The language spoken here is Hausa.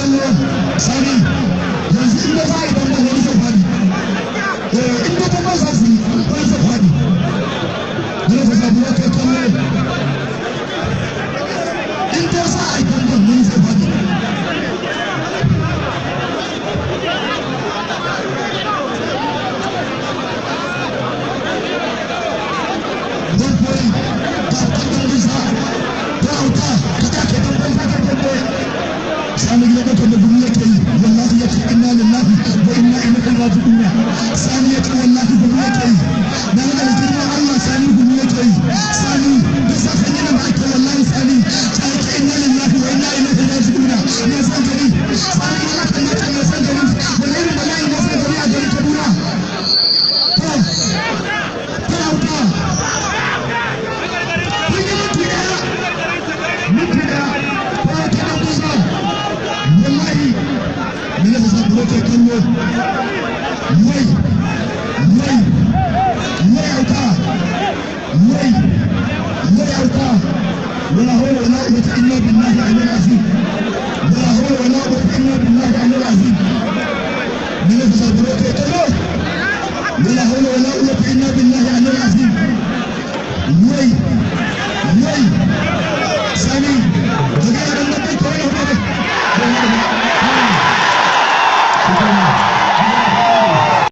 Kallo Sani, yanzu inda za a yi dambe, wani zai faɗi. Inda dambe za su yi, wani zai faɗi. Wani zai faɗi. Kai kallo, inda za a yi dambe, wani zai faɗi. Don koyi ga kallon bisa ta auta ka da ke dambe, za ka dambe. Sani gida ɗaukar da gumi yake yi. Wallahi ya ce inna lillahi wa inna ilaihi raji'un. Sani ya ce wallahi gumi yake yi. Na ga da girman Allah, Sani gumi yake yi. Sani da safin yana da ake, wallahi Sani ta ce inna lillahi wa inna ilaihi raji'un. Ne san gari Sani wala kan ne ne san gari, wallahi bala'i ne san gari a garin Kaduna. To ta auta, kun yi minti 1, minti 1 ta auta da kusa. Wallahi me nasa sa buro kai kallo. Wai wai wai auta, wai wai auta, wala hawla wala quwwata illa billahi al-aliyyil azim.